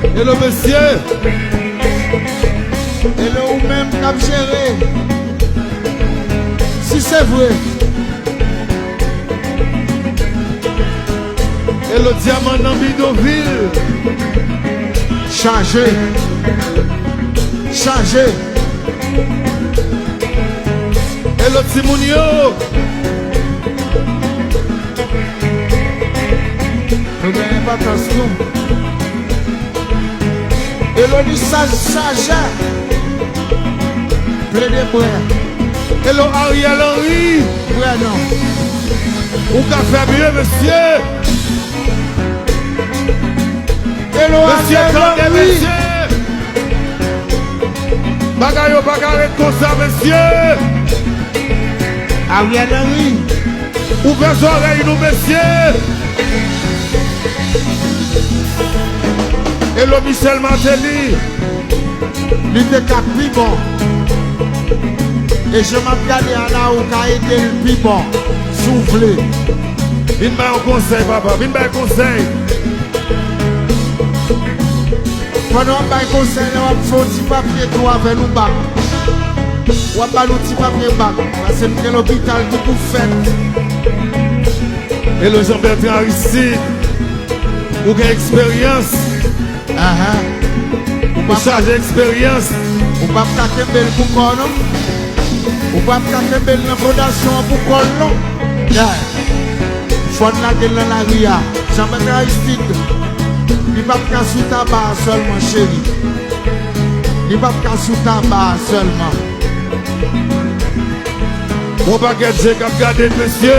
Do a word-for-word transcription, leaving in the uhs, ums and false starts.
Hello, mesye. Hello, ou menm k ap jere. Si se vre. Hello, dyaman nan bidonvil. Chaje. Chaje. Hello, timoun yo. Nou gen enpòtans nou. Hello, Lisaj Sajè. Plede prè. Hello, Ariel Henry. Prè non. Ou ka fè mye, mesye. Hello, mesye, Ariel Henry. Bagay yo pa ka ret konsa, mesye. Ariel Henry. Ouvè zòrèy nou, mesye. Hello, Michel Martelly. Li te ka pi bon. E jan m ap gade a la, ou ka ede l pi bon, si w vle. Vin bay yon konsèy, papa. Vin bay konsèy. Pandan w ap bay konsèy la, w ap fè yon ti papye tou avè nou bak. W ap ba nou ti papye bak. Paske m gen lopital ki pou fèt. Hello, Jean Bertrand Aristide. Ou gen eksperyans. Ahan. Ou chaje eksperyans. Ou p ap ka kenbe l pou kò w non. Ou p ap ka kenbe l nan fondasyon an pou kò l non. Yeah. Fò n lage l nan lari a. Jean Bertrand Aristide. Li p ap ka sou taba a sèlman, cheri. Li p ap ka sou taba a sèlman. Yon pakèt je k ap gade n, mesye.